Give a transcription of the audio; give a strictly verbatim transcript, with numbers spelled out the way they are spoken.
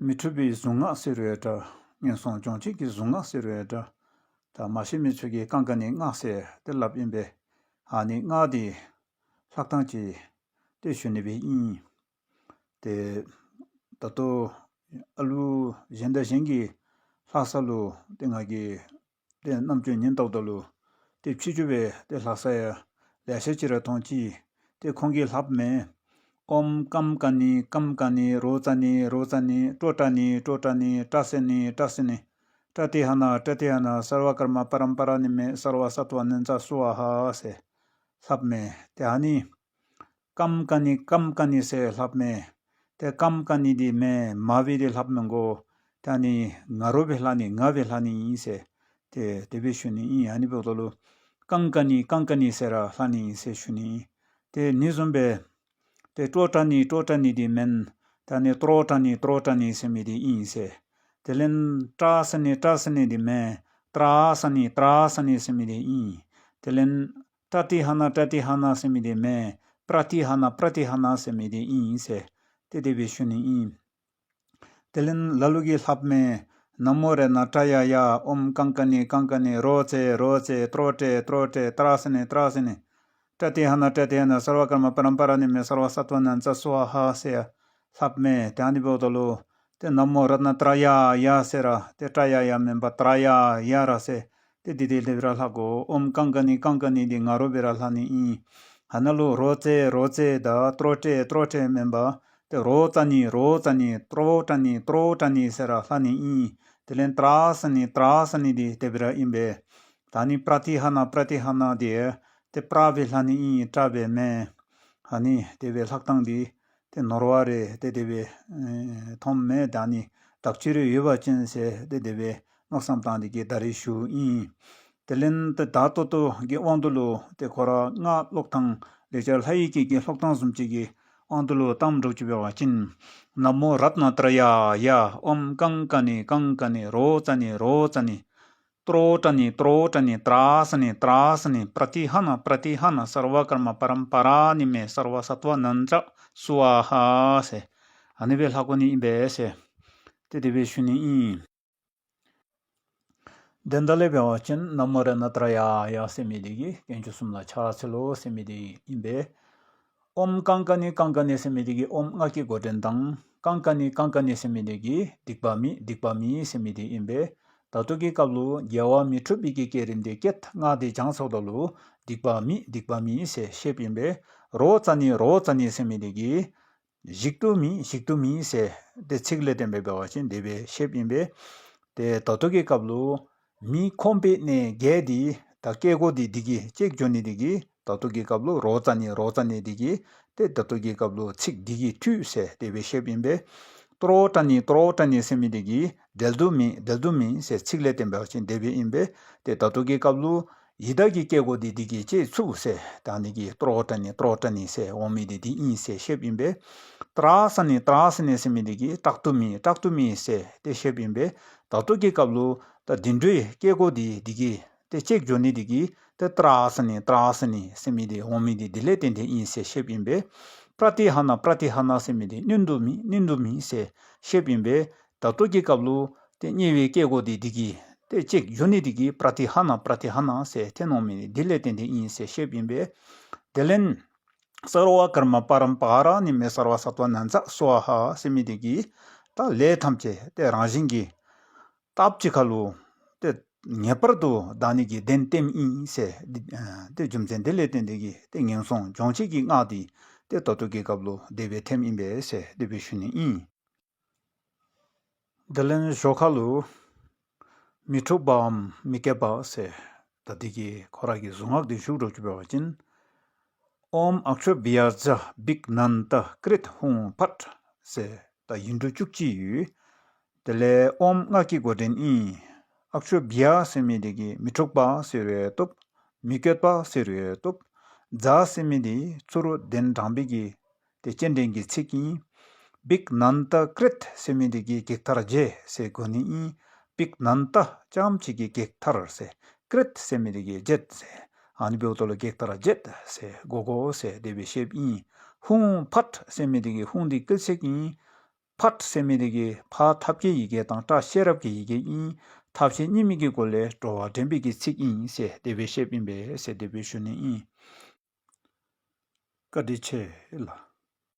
མི་འཁྲུགས་པའི་གཟུངས་སྔགས་ཟེར་རུང་འདྲ། ངན་སོང་སྦྱོང་བྱེད་ཀྱི་གཟུངས་སྔགས་ཟེར་རུང་འདྲ། ད་མ་ཤེས་མི་ཚུ་གིས་ཀང་ཀ་ནི་སྔགས་ཟེར་ཏེ་སླབ་ཨིན་པས། ཨ་ནི་སྔགས་འདི་ལྷག་ཐངས་ཅིག་ཏེ་ཞུ་ནི་སྦེ་ཨིན། ཏེ་ད་ལྟོ་ཨ་ལུ་གཞན་དང་གཞན་གྱི་ལྷག་ས་ལུ་ཏེ་ང་གིས་ཏེ་རྣམ་ཅོ་ཉན་ལྟཝ་ད་ལུ་ཏེ་ཕྱི་ཕྱོགས་སྦེ་ཏེ་ལྷག་ས་ཡང་ལེ་ཤ་ཅིག་ར་མཐོང་ཅི། ཏེ་ཁོང་གིས་ལྷགཔ་མས། ཨོཾ་ཀམ་ཀ་ནི་ཀམ་ཀ་ནི་རོ་ཙ་ནི་རོ་ཙ་ནི་ཀྲོ་ཀྲ་ནི་ཀྲོ་ཀྲ་ནི་པྲ་སེ་ནི་པྲ་སེ་ནི་པྲ་ཏི་ཧ་ན་པྲ་ཏི་ཧ་ན་སརྦ་ཀརྨ་པ་རམ་པ་ར་ནི་མེ་སརྦ་སཏྭ་ནཱ་ཙ་སྭཱ་ཧཱ་ཟེར་ལྷགཔ་མས། ཏེ་ཨ་ནི་ཀམ་ཀ་ནི་ཀམ་ཀ་ནི་ཟེར་ལྷགཔ་མས། ཏེ་ཀམ་ཀ་ནི་འདི་མེན་མ་སྦེ་འདི་ལྷག་མི་དགོ། ཏེ་ཨ་ནི་ང་རོ་སྦེ་ལྷག་ནི་ང་སྦེ་ལྷག་ནི་ཨིན་ཟེར། ཏེ་དེ་སྦེ་ཞུ་ནི་ཨིན། ཨ་ནི་འབདཝ་ད་ལུ་ཀང་ཀ་ནི་ཀང་ཀ་ནི་ཟེར་ར་ལྷག་ནི་ཨིན་ཟེར་ཞུ་ནི་ཨིན། ཏེ་ཨ་ནི་བཟུམ་སྦེ་ཏེ་ཀྲོ་ཀྲ་ནི་ཀྲོ་ཀྲ་ནི་འདི་མེན། ཏེ་ཨ་ནི་ཏྲོ་ཀྲ་ནི་ཏྲོ་ཀྲ་ནི་ཟེར་མི་འདི་ཨིན་ཟེར། དེ་ལས་པྲ་སེ་ནི་པྲ་སེ་ནི་འདི་མེན། ཏྲ་སེ་ནི་ཏྲ་སེ་ནི་ཟེར་མི་འདི་ཨིན། དེ་ལས་པྲ་ཏི་ཧ་ན་པྲ་ཏི་ཧ་ན་ཟེར་མི་འདི་མེན། པྲ་ཏི་ཧ་ན་པྲ་ཏི་ཧ་ན་ཟེར་མི་འདི་ཨིན་ཟེར། ཏེ་དེ་སྦེ་ཞུ་ནི་ཨིན། དེ་ལས་ལ་ལུ་གིས་ལྷགཔ་མས། ན་མོ་རཏྣ་ཏྲ་ཡ་ཡ། ཨོཾ་ཀང་ཀ་ནི་ཀང་ཀ་ནི་རོ་ཙེ་རོ་ཙེ་ཏྲོ་ཀྲེ་ཏྲོ་ཀྲེ་པྲ་སེ་ནི་པྲ་སེ་ནི་པྲ་ཏི་ཧ་ན་པྲ་ཏི་ཧ་ན་སརྦ་ཀརྨ་པ་རམ་པ་ར་ནི་མེ་སརྦ་སཏྭ་ནཱ་ཙ་སྭཱ་ཧཱ་ཟེར་ལྷགཔ་མས། ཏེ་ཨ་ནི་འབདཝ་ད་ལུ་ཏེ་ན་མོ་རཏྣ་ཏྲ་ཡ་ཡ་ཟེར་ར་ཏེ་ཏྲ་ཡ་ཡ་མེན་པར་ཏྲ་ཡ་ཡ་ར་ཟེར། ཏེ་འདི་དེ་སྦེ་ར་ལྷག་དགོ། ཨོཾ་ཀང་ཀ་ནི་ཀང་ཀ་ནི་འདི་ང་རོ་སྦེ་ར་ལྷག་ནི་ཨིན། ཨ་ནཱ་ལུ་རོ་ཙེ་རོ་ཙེ་དང་ཏྲོ་ཀྲེ་ཏྲོ་ཀྲེ་མེན་པར་ཏེ་རོ་ཙ་ནི་རོ་ཙ་ནི་ཏྲོ་ཀྲ་ནི་ཏྲོ་ཀྲ་ནི་ཟེར་ར་ལྷག་ནི་ཨིན། དེ་ལས་པྲ་སེ་ནི་པྲ་སེ་ནི་འདི་དེ་སྦེ་ར་ཨིན་པས། ད་ཨ་ནི་པྲ་ཏི་ཧ་ན་པྲ་ཏི་ཧ་ན་འདི་ཏེ་པྲ་སྦེ་ལྷག་ནི་ཨིན། ཏྲ་སྦེ་མེན། ཨ་ནི་དེ་སྦེ་ལྷག་ཐངས་འདི་ཏེ་ནོར་བ་རེ་ཏེ་དེ་སྦེ་ཨེ་མཐོངམ་མས། ད་ཨ་ནི་དག་ཅི་རེ་ཡོད་པ་ཅིན་ཟེར་ཏེ་དེ་སྦེ་མནོ་བསམ་བཏང་སྟེ་གིས་ད་རེས་ཞུཝ་ཨིན། དེ་ལས་ཏེ་ད་ལྟོ་ལྟོ་གི་དབང་དུ་ལུ་ཏེ་ཁོ་ར་སྔགས་ཀློག་ཐངས་ལེགས་སྦྱར་ལྷ་ཡི་སྐད་ཀྱི་ཀློག་ཐངས་བཟུམ་ཅིག་གི་དབང་དུ་ལུ་བཏངམ་འདྲཝ་ཅིག་འབད་བ་ཅིན། ན་མོ་རཏྣ་ཏྲ་ཡ་ཡ། ཨོཾ་ཀང་ཀ་ནི་ཀང་ཀ་ནི་རོ་ཙ་ནི་རོ་ཙ་ནི་ཏྲོ་ཀྲ་ནི་ཏྲོ་ཀྲ་ནི་ཏྲ་སེ་ནི་ཏྲ་སེ་ནི་པྲ་ཏི་ཧ་ན་པྲ་ཏི་ཧ་ན་སརྦ་ཀརྨ་པ་རམ་པ་ར་ནི་མེ་སརྦ་སཏྭ་ནཱ་ཙ་སྭཱ་ཧཱ་ཟེར། ཨ་ནི་སྦེ་ལྷག་དགོ་ནི་ཨིན་པས་ཟེར། ཏེ་དེ་སྦེ་ཞུ་ནི་ཨིན། དོན་དག་ལས་འབད་བ་ཅིན་ན་མོ་རཏྣ་ཏྲ་ཡ་ཡ་ཟེར་མི་འདི་གིས་དཀོན་མཆོག་གསུམ་ལ་ཕྱག་འཚལ་ལོ་ཟེར་མི་འདི་ཨིན་པས། ཨོཾ་ཀང་ཀ་ནི་ཀང་ཀ་ནི་ཟེར་མི་འདི་གིས་ཨོཾ་སྔགས་ཀྱི་འགོ་འདྲེན་དང་། ཀང་ཀ་ནི་ཀང་ཀ་ནི་ཟེར་མི་འདི་གིས་སྡིག་པ་མེད་སྡིག་པ་མེད་ཟེར་མི་འདི་ཨིན་པས། ད་ལྟོ་གི་སྐབས་ལུ་རྒྱལ་བ་མི་འཁྲུགས་པའི་གི་བསྐྱེད་རིམ་འདི་བསྐྱེད་སྔགས་འདི་བགྱང་ཚརཝ་ད་ལུ་སྡིག་པ་མེད་སྡིག་པ་མེད་ཟེར་བཤདཔ་ཨིན་པས། རོ་ཙ་ནི་རོ་ཙ་ནི་ཟེར་མི་འདི་གིས་ཞིག་ཏུ་མེད་ཞིག་ཏུ་མེད་ཟེར་ཏེ་ཚིག་ལས་བརྟེན་པའི་འབད་བ་ཅིན་དེ་སྦེ་བཤདཔ་ཨིན་པས། ཏེ་ད་ལྟོ་གི་སྐབས་ལུ་མི་ཁོམ་པའི་གནས་བརྒྱད་འདི་ད་སྐྱེ་སྒོ་འདི་འདི་གིས་བཅད་འགྱོ་ནི་འདི་གིས་ད་ལྟོ་གི་སྐབས་ལུ་རོ་ཙ་ནི་རོ་ཙ་ནི་འདི་གིས་ཏེ་ད་ལྟོ་གི་སྐབས་ལུ་ཚིག་འདི་གིས་འཐུས་ཟེར་དེ་སྦེ་བཤདཔ་ཨིན་པས། ཏྲོ་ཀྲ་ནི་ཏྲོ་ཀྲ་ནི་ཟེར་མི་འདི་གིས་འབྲལ་དུ་མེད་འབྲལ་དུ་མེད་ཟེར་ཚིག་ལས་བརྟེན་པའི་འབད་བ་ཅིན་དེ་སྦེ་ཨིན་པས། ཏེ་ད་ལྟོ་གི་སྐབས་ལུ་ཡི་དྭགས་ཀྱི་སྐྱེ་སྒོ་འདི་འདི་གིས་བཅད་ཚུགས་ཟེར་ད་ཨ་ནི་གིས་ཏྲོ་ཀྲ་ནི་ཏྲོ་ཀྲ་ནི་ཟེར་འོང་མི་འདི་འདི་ཨིན་ཟེར་བཤདཔ་ཨིན་པས། ཏྲ་སེ་ནི་ཏྲ་སེ་ནི་ཟེར་མི་འདི་གིས་སྐྲག་ཏུ་མེད་སྐྲག་ཏུ་མེད་ཟེར་ཏེ་བཤདཔ་ཨིན་པས། ད་ལྟོ་གི་སྐབས་ལུ་ད་དུད་འགྲོའི་སྐྱེ་སྒོ་འདི་འདི་གིས་ཏེ་བཅད་འགྱོ་ནི་འདི་གིས་ཏེ་ཏྲ་སེ་ནི་ཏྲ་སེ་ནི་ཟེར་མི་འདི་འོང་མི་འདི་འདི་ལས་བརྟེན་ཏེ་ཨིན་ཟེར་བཤདཔ་ཨིན་པས། པྲ་ཏི་ཧ་ན་པྲ་ཏི་ཧ་ན་ཟེར་མི་འདི་བསྣུན་དུ་མེད་བསྣུན་དུ་མེད་ཟེར་བཤདཔ་ཨིན་པས། ད་ལྟོ་གི་སྐབས་ལུ་ཏེ་དམྱལ་བའི་སྐྱེ་སྒོ་འདི་འདི་གིས་ཏེ་བཅད་འགྱོ་ནི་འདི་གིས་པྲ་ཏི་ཧ་ན་པྲ་ཏི་ཧ་ན་ཟེར་ཏེ་འོང་མི་འདི་ལས་བརྟེན་ཏེ་ཨིན་ཟེར་བཤདཔ་ཨིན་པས། དེ་ལས་སརྦ་ཀརྨ་པ་རམ་པ་ར་ནི་མེ་སརྦ་སཏྭ་ནཱ་ཙ་སྭཱ་ཧཱ་ཟེར་མི་འདི་གིས་ད་ལས་ཐམས་ཅད་ཏེ་རང་བཞིན་གྱིས་སྟབས་གཅིག་ཁར་ལུ་ཏེ་ངེས་པར་དུ་དག་ནི་གི་གདེང་སྟོནམ་ཨིན་ཟེར། ཏེ་རྒྱུ་མཚན་འདི་ལས་བརྟེན་ཏེ་གིས་ཏེ་ངན་སོང་སྦྱོང་བྱེད་ཀྱི་སྔགས་འདི་ཏེ་ད་ལྟོ་གི་སྐབས་ལུ་དེ་སྦེ་ཐོནམ་ཨིན་པས་ཟེར་དེ་སྦེ་ཞུ་ནི་ཨིན། དེ་ལས་ཞོར་ཁ་ལུ་མི་འཁྲུགས་པའམ་མི་བསྐྱོད་པ་ཟེར་ད་འདི་གི་ཁོ་ར་གི་གཟུངས་སྔགས་འདི་ཞུ་དགོཔ་འབད་བ་ཅིན། ཨོཾ་ཨཀྵོ་བྷྱཿཛ་བིགྷྣནྟ་ཀྲྀཏ་ཧཱུྃ་ཕཊ་ཟེར་ད་ཡིག་འབྲུ་བཅུ་གཅིག་ཡོད། དེ་ལས་ཨོཾ་སྔགས་ཀྱི་འགོ་འདྲེན་ཨིན། ཨཀྵོ་བྷྱཿ་ཟེར་མི་འདི་གིས་མི་འཁྲུགས་པ་ཟེར་རུང་བཏུབ། མི་བསྐྱོད་པ་ཟེར་རུང་བཏུབ། ཛ་ཟེར་མི་འདི་ཚུ་རོ་གདན་དྲངས་པའི་གི་ཏེ་སྤྱན་འདྲེན་གྱི་ཚིག་ཨིན། བིགྷྣནྟ་ཀྲྀཏ་ཟེར་མི་འདི་གིས་བགེགས་མཐར་བྱེད་ཟེར་གོ་ནི་ཨིན། བིགྷྣནྟ་རྐྱངམ་གཅིག་གིས་བགེགས་མཐར་ཟེར། ཀྲྀཏ་ཟེར་མི་འདི་གིས་བྱེད་ཟེར། ཨ་ནི་འབདཝ་ད་ལུ་བགེགས་མཐར་བྱེད་ཟེར་གོ་དགོ་ཟེར་དེ་སྦེ་བཤདཔ་ཨིན། ཧཱུྃ་ཕཊ་ཟེར་མི་འདི་གིས་ཧཱུྃ་འདི་བསྐུལ་ཚིག་ཨིན། ཕཊ་ཟེར་མི་དེ་གིས་ཕ་ཐབས་མཁས་ཡི་གེ་དང་ཏྲ་ཤེས་རབ་ཀྱི་ཡི་གེ་ཨིན། ཐབས་ཤེས་གཉིས་མེད་ཀྱི་སྒོ་ལས་འགྲོ་བ་འདྲེན་པའི་གི་ཚིག་ཨིན་ཟེར་དེ་སྦེ་བཤདཔ་ཨིན་པས་ཟེར་དེ་སྦེ་ཞུ་ནི་ཨིན། བཀའ་དྲིན་ཆེ་ལགས།